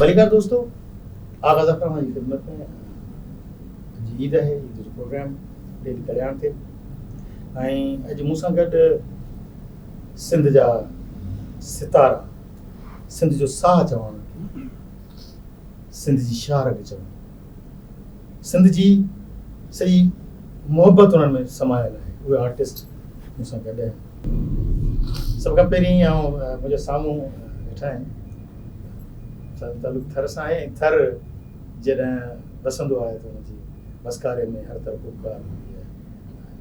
ڀليڪار دوستو آغا ظفر اوهان جي خدمت ۾ اڄ عيد آهي، عيد جو پروگرام ڊيلي ڪلياڻ تي ۽ اڄ مون سان گڏ سنڌ جا ستارا، سنڌ جو ساهه چوان، سنڌ جي شاهه رڳ چوان، سنڌ جي سڄي محبت انهن ۾ سمايل آهي، اهي آرٽسٽ مون سان گڏ آهن. سڀ کان پهرين آئون منهنجي سامهون ويٺا آهن، سندن تعلق ٿر سان آهي ۽ ٿر جڏهن وسندو آهي ته ان جي وسڪاري ۾ هر طرف اپڪار هوندي آهي،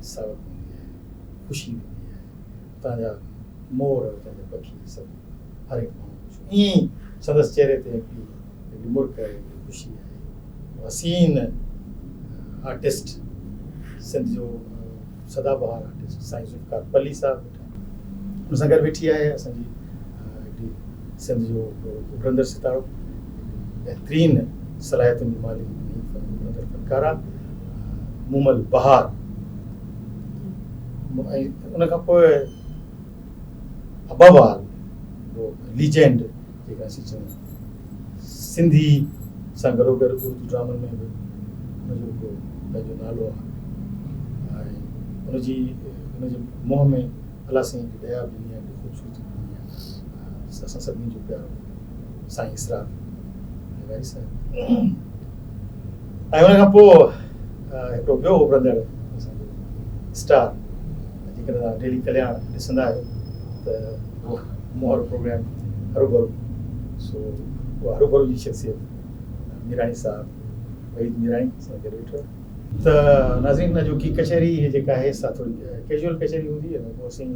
ساوڪ هوندي آهي، خوشي هوندي آهي، اتان جا مور، اتان جا پکي سڀ هر هڪ ماڻهو خوش. ائين ئي سندس چهري تي هڪڙي هڪڙي مرڪ آهي، هڪڙي خوشي آهي. حسين آرٽسٽ، سنڌ جو سدا بهار آرٽسٽ سائين ذوالفقار پلي صاحب ويٺا آهن. ان سان گڏ ويٺي آهي اسان جي هڪڙي سنڌ جو اڀرندڙ ستارو، بهترين صلاحيتن جي مالڪ اڀرندڙ فنڪاره مومل بهار ۽ ان کان پوء ابو آل ليجنڊ جيڪا اسين چئون سنڌي سان گڏو گڏ اردو ڊرامن ۾ به ان جو هڪ پنهنجو نالو آهي ۽ ان جي ان جي منهن ۾ الله سائين جي ديا به ڏني آهي، خوبصورتي به ڏني آهي، اسان سڀني جو پيارو سائين اسرار لغاري صاحب ۽ ان کان پوء هڪڙو ٻيو اڀرندڙ اسان جو اسٽار، جيڪڏهن توهان ڊيلي ڪلياڻ ڏسندا آهيو ته اهو مون وارو پروگرام هروڀرو، سو اها هروڀرو جي شخصيت ميراڻي صاحب، وحيد ميراڻي سان گڏ ويٺو آهي. ته ناظرين اڄوڪي ڪچهري هي جيڪا آهي سا ٿوري ڪيجوئل ڪچهري هوندي ۽ پوء اسين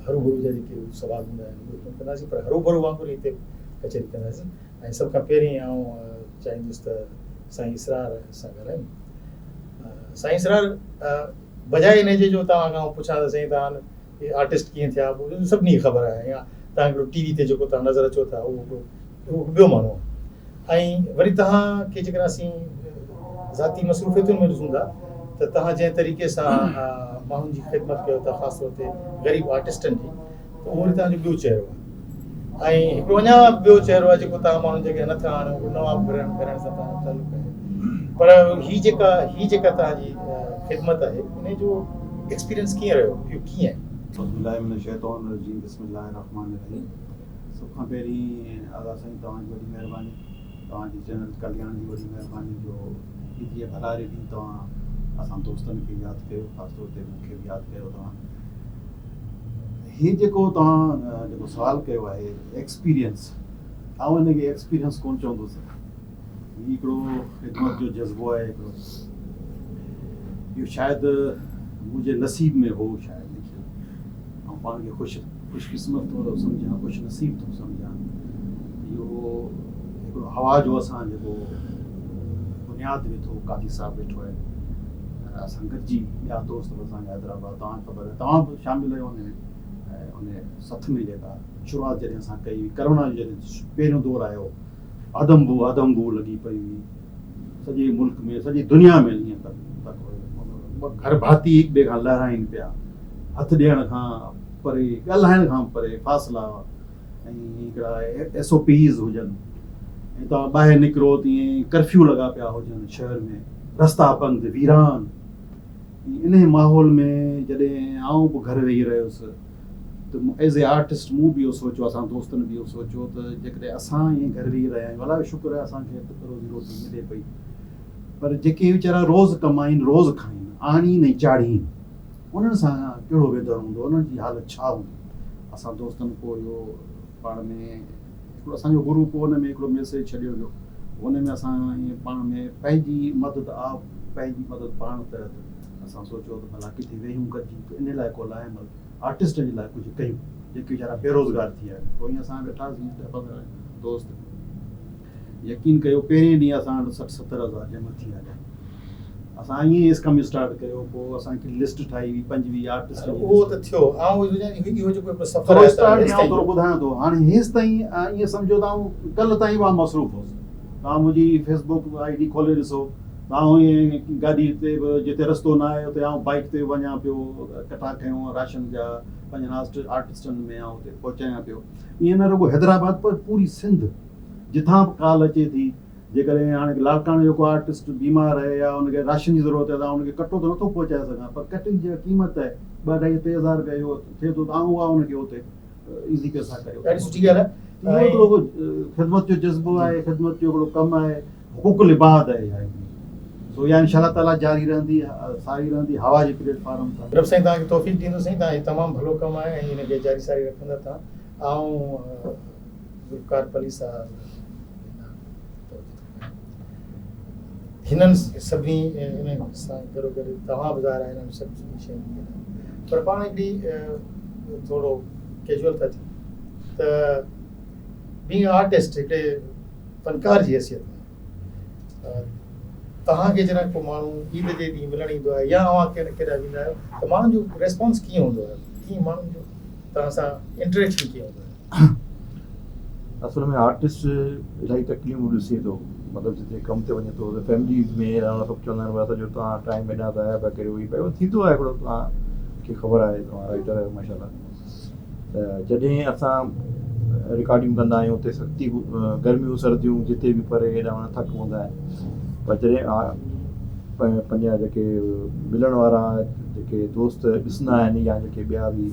هروڀرو جا جيڪي سوال هوندا آهن اهي ڪونه ڪنداسين پر هروڀرو وانگر هتي ڪچهري ڪنداسين. ۽ سڀ کان پهرين آئون چاهيندس ته سائين اسرار سان ڳالهايون. سائين اسرار، بجاء ان جي جو توهان کان آئون پڇان ته سائين توهان آرٽسٽ ڪيئن ٿيا، سڀني کي خبر آهي يا توهان هڪڙو ٽي وي تي جيڪو توهان نظر اچو ٿا اهو هڪڙو ٻيو ماڻهو آهي ۽ وري توهان کي جيڪڏهن اسين ذاتي مصروفيتن ۾ ڏسون ٿا ته توهان جنهن طريقي سان ماڻهن جي خدمت ڪيو ٿا، خاص طور تي غريب آرٽسٽن جي، ته اهو وري توهان جو ٻيو چهرو آهي ۽ هڪڙو اڃا ٻيو چهرو آهي جيڪو توهان ماڻهن جي اڳيان نٿا آڻيو، هڪڙو نواب گهراڻي سان توهان جو تعلق آهي، پر هي جيڪا توهان جي خدمت آهي ان جو ايڪسپيرينس ڪيئن رهيو، اهو ڪيئن آهي؟ اعوذ بالله من الشيطان الرجيم بسم الله الرحمٰن الرحيم سڀ کان پهرين آغا سائين توهان جي وڏي مهرباني، توهان جي چينل ڪلياڻ جي وڏي مهرباني جو عيد جي ڀلاري ڏينهن توهان اسان دوستن کي ياد ڪيو، خاص طور تي مون کي به ياد ڪيو توهان. هي جيڪو توهان جيڪو سوال ڪيو آهي ايڪسپيرينس، آئون هن کي ايڪسپيرينس ڪونه چوندس، هي هڪڙو خدمت جو جذبو آهي هڪڙو، اهو شايد منهنجي نصيب ۾ هو شايد لکيل، آئون پاڻ کي خوش خوش قسمت ٿو سمجهان، خوش نصيب ٿو سمجهان. اهو هڪڙو هوا جو اسان جيڪو بنياد وڌو قاضي صاحب ويٺو آهي، اسان گڏجي ٻيا دوست به اسان جا حيدرآباد، توهان کي خبر آهي توهان به شامل آهيو ان ۾ ان سٿ ۾ جيڪا شروعات جڏهن اسان ڪئي هئي ڪرونا جو جڏهن پهريون دور آيو، آدم بو آدم بو لڳي پئي هئي سڄي ملڪ ۾ سڄي دنيا ۾ ائين تڪ گهر ڀاتي هڪ ٻئي کان لهرائين پيا، هٿ ڏيڻ کان پري، ڳالهائڻ کان پري فاصلا ۽ هڪڙا ايس او پيز هجن ۽ توهان ٻاهر نڪرو تيئن ڪرفيو لڳا پيا هجن شهر ۾ رستا بند ويران. انهي ماحول ۾ جڏهن آئون به گهر ويهي رهيس ته ايز اي آرٽسٽ مون به اهو سوچيو، اسان دوستن به اهو سوچيو ته جيڪڏهن اسان ائين گهر ويهي رهيا آهيون، الله جو شڪر آهي اسان کي روزي روٽي ملي پئي، پر جيڪي ويچارا روز ڪمائين روز کائين، آڻين ۽ چاڙهين، انهن سان ڪهڙو ويڌن هوندو، انهن جي حالت ڇا هوندي. اسان دوستن پوء اهو پاڻ ۾ هڪڙو اسان جو گروپ هو، ان ۾ هڪڙو ميسيج ڇڏيو ويو، ان ۾ اسان ائين پاڻ ۾ پنهنجي مدد آپ پنهنجي مدد پاڻ تحت اسان سوچيو ته ڀلا ڪٿي ويهون گڏجي ان لاء ڪو لاء عمل آرٽسٽن جي لاء ڪجهه ڪيون جيڪي ويچارا بيروزگار ٿي ويا آهن. پوء ائين اسان ويٺاسين 10 15 دوست، يقين ڪيو پهرين ڏينهن اسان وٽ 60 70 هزار جمع ٿي آيا. اسان ائين ئي اسڪم اسٽارٽ ڪيو، پوء اسان هڪڙي لسٽ ٺاهي هئي 25 آرٽسٽن جي. اهو ته ٿيو، آئون اهو سوچيان اهو جيڪو هڪڙو سفر آهي اسٽارٽ آئون ٿورو ٻڌايان ٿو. هاڻي هيستائين ائين سمجهو ته آئون ڪلهه تائين به آئون مصروف هوس. توهان منهنجي فيس بڪ I D کولي ڏسو، ته آئون ائين گاڏي تي به جتي رستو نه آهي اتي آئون بائيڪ تي وڃان پيو ڪٽا کنيو راشن جا پنهنجن آرٽسٽن ۾ آئون اتي پهچايان پيو. ائين نه رڳو حيدرآباد پر پوري سنڌ جتان به ڪال اچي ٿي جيڪڏهن هاڻي لاڙڪاڻي جو ڪو آرٽسٽ بيمار آهي يا ان کي راشن جي ضرورت آهي ته آئون ان کي ڪٽو ته نٿو پهچائي سگهان پر ڪٽي جي جيڪا قيمت آهي ٻه اڍائي ٽي هزار رپيا اهو ٿئي ٿو ته آئون اها ان کي اتي ايزي پئسا ڪري ڏاڍي سٺي ڳالهه آهي. اهو هڪڙو خدمت جو جذبو آهي، خدمت جو هڪڙو ڪم آهي، حقوق العباد آهي اها هڪڙي. سو اها انشاء الله تعاليٰ جاري رهندي، ساري رهندي هوا جي پليٽ فارم تان. رب سائين توهان کي توفيق ڏيندو سائين توهان هي تمام ڀلو ڪم آهي ۽ ان کي جاري ساري رکندا توهان آئون ذوالفقار پلي صاحب هنن سڀني انهن سان گڏو گڏ توهان به ظاهر آهي انهن سڀني شين کي پر پاڻ هڪڙي ٿورو ڪيجوئل ٿا ٿيون ته بينگ آرٽسٽ هڪڙي فنڪار جي حيثيت ۾ توهان کي جڏهن ڪو ماڻهو عيد جي ڏينهن ملڻ ايندو آهي يا اوهان ڪيڏانهن ويندا آهيو ته ماڻهن جو ريسپانس ڪيئن هوندو آهي ڪيئن ماڻهن جو توهان سان انٽريڪشن ڪيئن هوندو آهي؟ اصل ۾ آرٽسٽ الاهي تڪليفون ڏسي ٿو مطلب جتي ڪم تي وڃي ٿو ته فيمليز ۾ سڀ چوندا آهن اسان جو توهان ٽائيم ايڏا ضايع پيا ڪريو هي پيو ٿيندو آهي هڪڙو توهان کي خبر آهي توهان رائٽر آهيو ماشاء الله ته جڏهن اسان رڪارڊنگ ڪندا آهيون اتي سختي گرميون سرديون جتي به پري هيڏا هوڏا ٿڪ هوندا آهن پر جڏهن پنهنجا جيڪي ملڻ وارا جيڪي دوست ڏسندا آهن يا جيڪي ٻيا به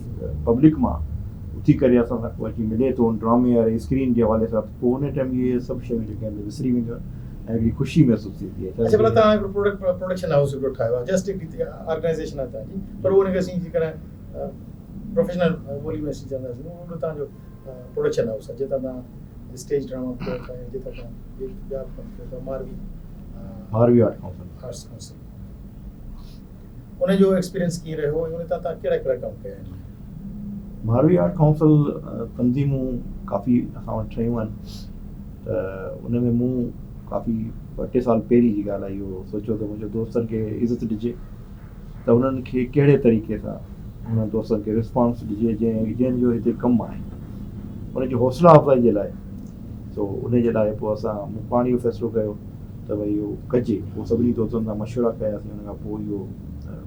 پبلڪ مان اٿي ڪري اسان سان ڪو اچي ملي ٿو ان ڊرامي واري اسڪرين جي حوالي سان ته پوء ان ٽائيم اهي سڀ شيون جيڪي آهن وسري وينديون آهن ۽ هڪڙي خوشي محسوس ٿيندي آهي. اڇا ڀلا توهان هڪڙو پروڊڪٽ پروڊڪشن هائوس هڪڙو ٺاهيو آهي جسٽ هڪڙي آرگنائيزيشن آهي توهان جي پر ان کي اسين جيڪڏهن پروفيشنل ٻولي ۾ اسين چونداسين اهو هڪڙو توهان جو پروڊڪشن هائوس آهي جتان توهان اسٽيج ڊراما به ڪيو ٿا ۽ جتان توهان ٻيا به ڪم ڪيو ٿا Marvi Marvi art council arts council ان جو ايڪسپيرينس ڪيئن رهيو ۽ ان تان توهان ڪهڙا ڪهڙا ڪم ڪيا آهن؟ ماروي آرٽ ڪائونسل تنظيمون ڪافي اسان وٽ ٺهيون آهن ته ان ۾ مون ڪافي ٻه ٽي سال پهرين جي ڳالهه آهي اهو سوچيو ته منهنجي دوستن کي عزت ڏجي ته انهن کي ڪهڙي طريقي سان انهن دوستن کي رسپانس ڏجي جنهن جنهن جو هتي ڪم آهي ان جي حوصلا افزائي جي لاء سو ان جي لاء پوء اسان مون پاڻ اهو فيصلو ڪيو ته ڀئي اهو ڪجي پوء سڀني دوستن سان مشورا ڪياسين ان کان پوء اهو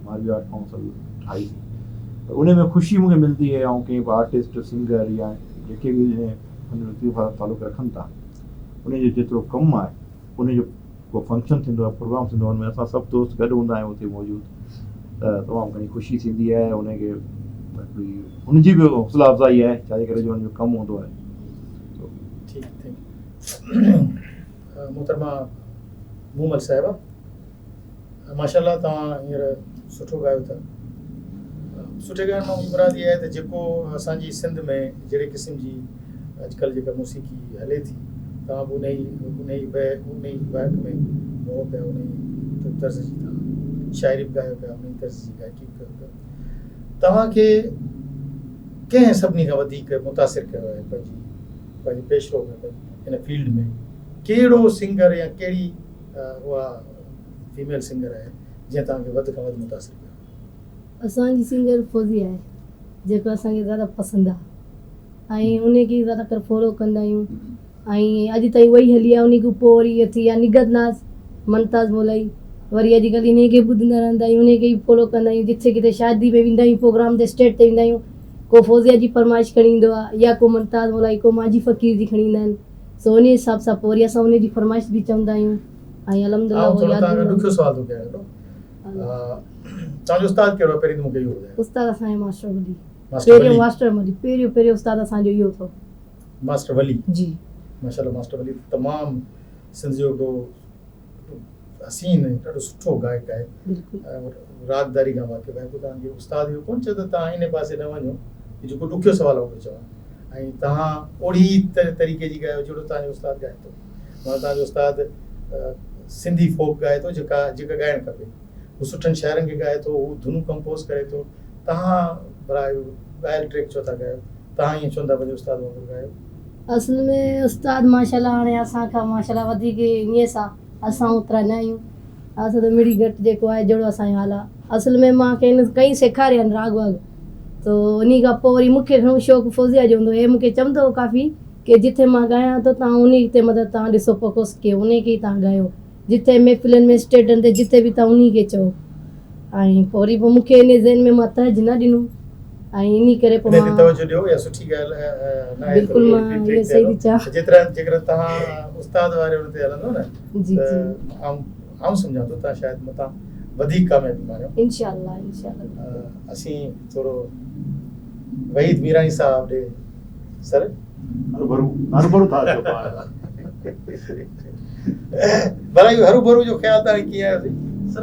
ماروي آرٽ ڪائونسل ٺاهيسين ته ان ۾ خوشي مون کي ملندي آهي آئون ڪنهن به آرٽسٽ سنگر يا جيڪي به ان لطيف سان تعلق رکن ٿا ان جو جيترو ڪم آهي ان جو ڪو فنڪشن ٿيندو آهي پروگرام ٿيندو آهي ان ۾ اسان سڀ دوست گڏ هوندا آهيون اتي موجود ته تمام گهڻي خوشي ٿيندي آهي ان کي هڪڙي ان جي به حوصلا افزائي آهي ڇا جي ڪري جو ان جو ڪم هوندو آهي ٺيڪ thank you محترمه مومل صاحبه ماشاء الله توهان هينئر سٺو ڳايو ٿا سٺي ڳائڻ مان منهنجي مراد اها آهي ته جيڪو اسان جي سنڌ ۾ جهڙي قسم جي اڄڪلهه جيڪا موسيقي هلي ٿي توهان به انهي انهي انهي وهڪ ۾ وهو پيا انهي طرز جي توهان شاعري به ڳايو پيا انهي طرز جي گائڪي به ڪيو پيا توهان کي ڪنهن سڀني کان وڌيڪ متاثر ڪيو آهي پنهنجي پنهنجي پيشرو ۾ پنهنجي هن فيلڊ ۾ ڪهڙو سنگر يا ڪهڙي اها فيميل سنگر آهي جنهن توهان کي وڌ کان وڌ متاثر ڪيو؟ اسان جي سنگر فوزيه آهي جيڪو اسان کي زياده پسند آهي ۽ انهي کي زياده ڪر فالو ڪندا آهيون ۽ اڄ تائين اها ئي هلي آهي انهي کان پوء وري اها ٿي آهي نگهت ناز ممتاز مولائي وري اڄ ڪلهه انهي کي ٻڌندا رهندا آهيون انهي کي ئي فالو ڪندا آهيون جٿي ڪٿي شادي ۾ ويندا آهيون پروگرام تي اسٽيج تي ويندا آهيون ڪو فوزيه جي فرمائش کڻي ايندو آهي يا ڪو ممتاز مولائي ڪو مانجهي فقير جي کڻي ايندا آهن سو انهي حساب سان پوء وري اسان انهي جي فرمائش به چوندا آهيون ۽ الحمد لله آئون ٿورو توهان کان ڏکيو سوال ٿو ڪيان هڪڙو توهان جو استاد ڪهڙو آهي پهرين ته مون کي اهو ٻڌايو. استاد اسان جو ماسٽر ولي پهريون ماسٽر ولي پهريون پهريون استاد اسان جو اهو اٿو. ماسٽر ولي جي ماشاءالله ماسٽر ولي تمام سنڌ جو هڪڙو حسين ۽ ڏاڍو سٺو گائڪ آهي بلڪل راڳداري کان واقف آهي پوء توهان کي استاد اهو ڪونه چيو ته توهان ان پاسي نه وڃو هي جيڪو ڏکيو سوال آئون ٿو چوان ۽ توهان اوڙي طريقي جي ڳايو جهڙو توهان جو استاد ڳائي ٿو معنيٰ توهان جو استاد سنڌي فوڪ ڳائي ٿو جيڪا جيڪا ڳائڻ کپي هو سٺن شاعرن کي ڳائي ٿو هو ڌنون ڪمپوز ڪري ٿو توهان ڀلا اهو ڳايل ٽريڪ ڇو ٿا ڳايو توهان ائين ڇو نٿا پنهنجي استاد وانگر ڳايو. اصل ۾ استاد ماشاءالله هاڻي اسان کان ماشاءالله وڌيڪ ائين سا اسان اوترا نه آهيون اسان ته مڙئي گهٽ جيڪو آهي جهڙو اسان جو حال آهي اصل ۾ مان ڪنهن نه ڪئين سيکاريا آهن راڳ واڳ تو انهي کان پوء وري مون کي گهڻو شوق فوزيه جو هوندو هو هي مون کي چوندو هو ڪافي ڪي جٿي مان ڳايان ٿو تان انهي تي مطلب تان ڏسو فوڪس ڪيو انهي کي ئي تان ڳايو. جتي محفلن ۾ اسٽيجن تي جتي به توهان انهي کي چئو ۽ پوء وري پوء مون کي انهي ذهن ۾ مان تهج نه ڏنو ۽ انهي ڪري پوء انهي تي مان توجه ڏيو اها سٺي ڳالهه نه آهي ته بلڪل اهو مان رپيٽ اهو تي صحيح هلو ٿي چوان جيترا جيڪڏهن توهان استاد واري ان تي هلندو نه جي ته جي آئون آئون سمجهان ٿو توهان شايد متان وڌيڪ ڪاميابي ماڻيو. انشاء الله انشاء الله. اسين ٿورو وحيد ميراڻي صاحب ڏي سر. هروڀرو هروڀرو ٿا اچو توهان. ڀلا اهو هروڀرو جو خيال توهان کي ڪيئن آيو سائين؟ سر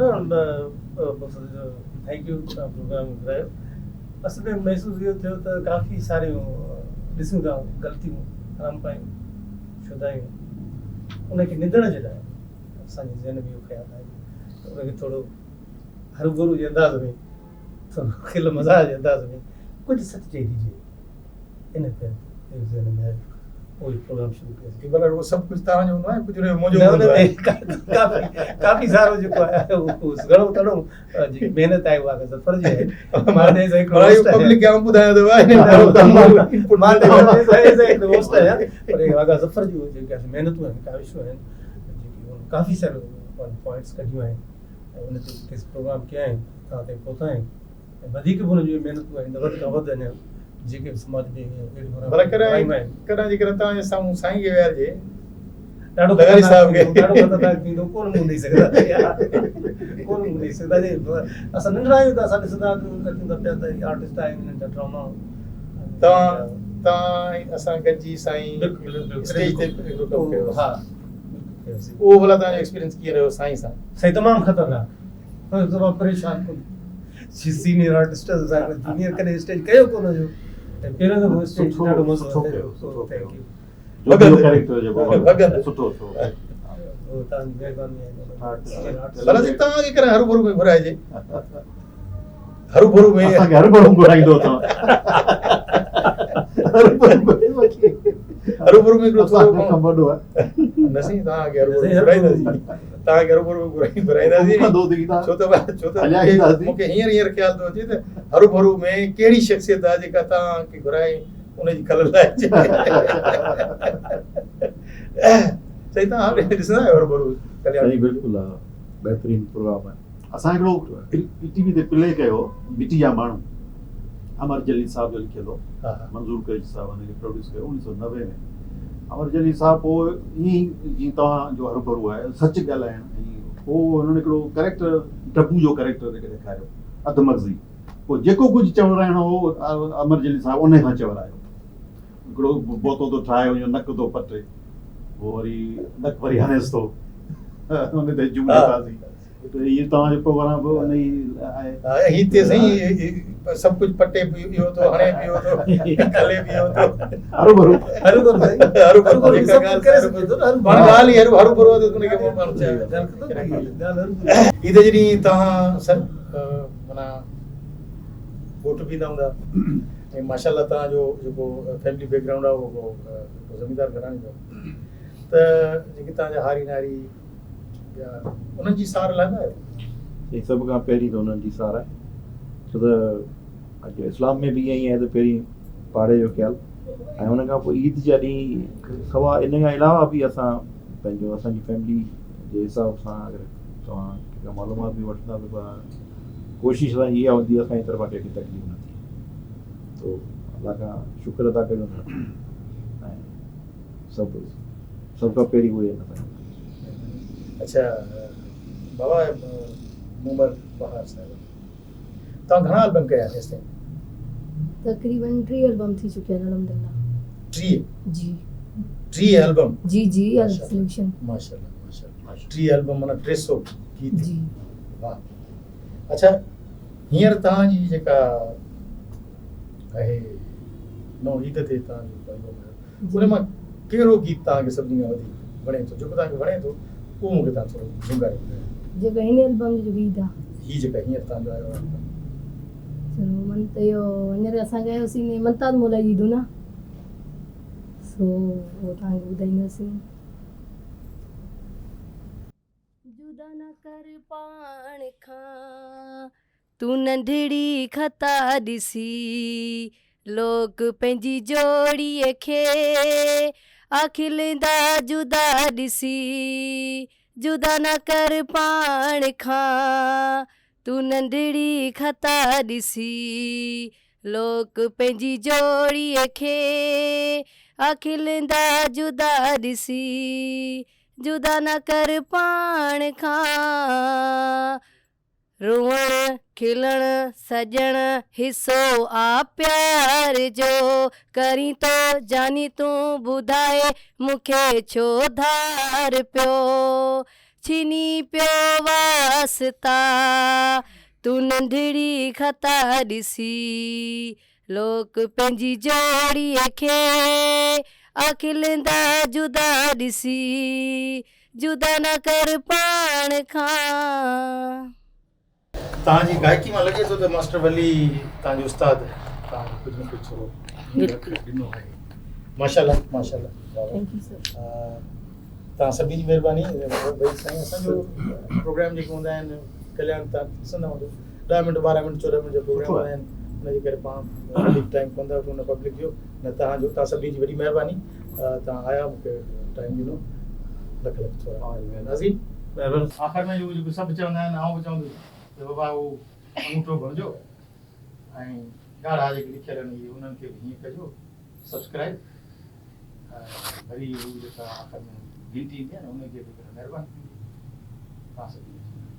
thank you توهان پروگرام گهرايو اصل ۾ محسوس اهو ٿيو ته ڪافي ساريون ڏسون ٿا غلطيون حرام پايون شده آهيون ان کي نندڻ جي لاء اسان جي ذهن ۾ اهو خيال آيو ته ان کي ٿورو هروڀرو جي انداز ۾ ٿورو کل مزاح جي انداز ۾ ڪجهه سچ چئي ڏجي ان تي ذهن ۾ آيو پوء پروگرام شروع ڪيوسين. ڀلا رڳو سڀ ڪجهه توهان جو هوندو آهي ڪجهه رڳو منهنجو هوندو آهي. ڪافي ڪافي سارو جيڪو آهي اهو گهڻو تڻو جيڪي محنت آهي اها ظفر جي آهي. مان ته هڪڙو host آهيان. پبلڪ کي آئون ٻڌايان ٿو مان ته هڪڙو هوسٽ آهيان پر آغا ظفر جون جيڪي محنتون آهن ڪاوشون آهن جيڪي هن ڪافي ساريون پوائنٽس ڪڍيون آهن ۽ ان تي ڪيس پروگرام ڪيا آهن توهان تائين پهتا آهن ۽ وڌيڪ به انهن جون محنتون آهن ته وڌ کان وڌ اڃا جيڪي به سماج ۾ اهڙيون ڀلا ڪڏهن ڪڏهن جيڪڏهن توهان جي سامهون سائين کي ويهارجي ڏاڍو لغاري صاحب کي ڏاڍو خطرناڪ ٿيندو ڪونه منهن ڏئي سگهندا ڪونه منهن ڏئي سگهندا جي اسان ننڍڙا آهيون ته اسان ڏسندا اچون ٿا پيا ته هي آرٽسٽ آهن انهن جا ڊراما توهان توهان اسان گڏجي سائين اسٽيج تي هڪڙو ڪم ڪيو ها اهو ڀلا توهان جو ايڪسپيرينس ڪيئن رهيو سائين سان؟ سائين تمام خطرناڪ تمام پريشان ڪن سينيئر آرٽسٽ سان جونيئر ڪڏهن اسٽيج ڪيو ڪونه هيو ۽ پهريون دفعو اسٽيج ڏاڍو مزو آيو سٺو thank you جو ڪريڪٽر جيڪو سٺو سٺو توهان جي مهرباني آهي ڀلا سائين توهان کي ڪڏهن هروڀرو ۾ گهرائجي هروڀرو ۾ اسان کي هروڀرو گهرائيندو توهان هروڀرو ۾ هڪڙو ٿورو ڪم وڏو آهي نه سائين توهان کي هروڀرو گهرائينداسين توهان کي هروڀرو گهرائينداسين ڇو ته ڇو ته مون کي هينئر هينئر خيال ٿو اچي ته هروڀرو ۾ ڪهڙي شخصيت آهي جيڪا توهان کي گهرائي ان جي کل لاهجي سائين توهان ڏسندا آهيو هروڀرو ڪلياڻ؟ سائين بلڪل بهترين پروگرام آهي. اسان هڪڙو پي ٽي وي تي پلي ڪيو مٽي جا ماڻهو امر جليل صاحب جو لکيل هو منظور قريشي صاحب ان کي پروڊيوس ڪيو اوڻيهه سؤ 90 ۾ امر جليل صاحب پوء ائين ئي جيئن توهان جو هروڀرو آهي سچ ڳالهائڻ ۽ پوء هنن هڪڙو ڪريڪٽر ڊبو جو ڪريڪٽر ڏيکاريو اڌ مغزي پوء جيڪو ڪجهه چورائڻو هو امر جليل صاحب ان کان چورايو هڪڙو بوتو ٿو ٺاهي وڃو نڪ ٿو پٽي پوء وري نڪ وري هڻيس ٿو ان تي جون ڏيکارسين ته هي توهان جو پروگرام به ان ئي آهي. هي تي سائين سڀ ڪجهه پٽي پيو ٿو هڻي پيو ٿو کلي پيو ٿو هروڀرو هروڀرو سائين هروڀرو جيڪا ڳالهه ڪري سگهجي ٿو نه پاڻ ڳالهه ئي هروڀرو آهي ته ان کي ماڻهو چئي هي ته جڏهن توهان سر معنيٰ ڳوٺ به ايندا هوندا ۽ ماشاء الله توهان جو جيڪو فيملي بيڪ گرائونڊ آهي اهو زميندار گهراڻي جو ته جيڪي توهان جا هاري ناري ٻيا انهن جي سار لهندا آهيو؟ سائين سڀ کان پهرين ته انهن جي سار آهي ڇو ته اڄ اسلام ۾ به ائين ئي آهي ته پهرين پاڙي جو خيال ۽ ان کان پوء عيد جا ڏينهن سوا ان کان علاوه به اسان پنهنجو اسانجي فيملي جي حساب سان اگر توهان ڪا معلومات به وٺندا ته ڪوشش اسانجي اها هوندي اسانجي طرفان ڪنهن کي تڪليف نه ٿئي تو الله کان شڪر ادا ڪريون ٿا ۽ سڀ سڀ کان پهرين اهي آهن اسان جا. اڇا بابا مومل بهار صاحب توهان گهڻا البم ڪيا آهن هيستائين؟ تقريبن 30 البم ٿي چڪيا آهن الحمدلله. 30؟ جي. 30 البم؟ جي جي سليڪشن. ماشاءالله ماشاءالله 30 البم معنيٰ 300 گيت. جي. واه اڇا هينئر توهان جي جيڪا آهي نئون عيد تي توهان جو البم آيو ان مان ڪهڙو گيت توهان کي سڀني کان وڌيڪ وڻي ٿو جيڪو توهان کي وڻي ٿو اهو مون کي توهان ٿورو جهونگاري ٻڌايو. جيڪو هن البم جو گيت آ. هي جيڪا هينئر توهان جو آيو آهي البم. چلو من ته اهو هينئر اسان ڳايوسين ممتاز مولا جي ڌن آ سو اهو توهان کي ٻڌائينداسين. جدا نه ڪر پاڻ کان تون ننڍڙي خطا ڏسي لوڪ پنهنجي جوڙيء کي آ کلندا جدا ڏسي. جدا نه ڪر پاڻ کان. تون ننڍڙي خطا ڏسي، لوڪ پنهنجي جوڙيء کي آ کلندا جدا ڏسي، جدا نه ڪر پاڻ کان. روئڻ کلڻ سڄڻ حصو آ پيار جو، ڪرين ٿو جاني تون ٻڌائي مون کي ڇو ڌار پيو، ڇني پيو واسطا، تون ننڍڙي خطا ڏسي، لوڪ پنهنجي جوڙيء کي آ کلندا جدا ڏسي، جدا نه ڪر پاڻ کان. توهان جي گائڪي مان لڳي ٿو ته ماسٽر ولي توهان جي استاد توهان کي ڪجهه نه ڪجهه ٿورو ڏنو آهي. ماشاءالله ماشاءالله. Thank you sir. توهان سڀني جي مهرباني ڀئي سائين اسان جو پروگرام جيڪي هوندا آهن ڪلياڻ توهان ڏسندا هوندو 10 منٽ 12 منٽ 14 منٽ جا پروگرام هوندا آهن ان جي ڪري پاڻ وڌيڪ ٽائيم ڪونه ٿا وٺون نه پبلڪ جو نه توهان جو توهان سڀني جي وڏي مهرباني توهان آيا مون کي ٽائيم ڏنو لک لک ٿورا ناظرين آخر ۾ جيڪو سڀ چوندا آهن آئون به چوندس ته بابا اهو انگوٺو بڻجو ۽ ڳاڙها جيڪي لکيل آهن اهي انهن کي به هيئن ڪجو سبسڪرائب ۽ وري هو جيڪا آخر ۾ گهنٽي ايندي آهي نه ان کي به ڪرڻ مهرباني ٿيندي توهان سڀني جي.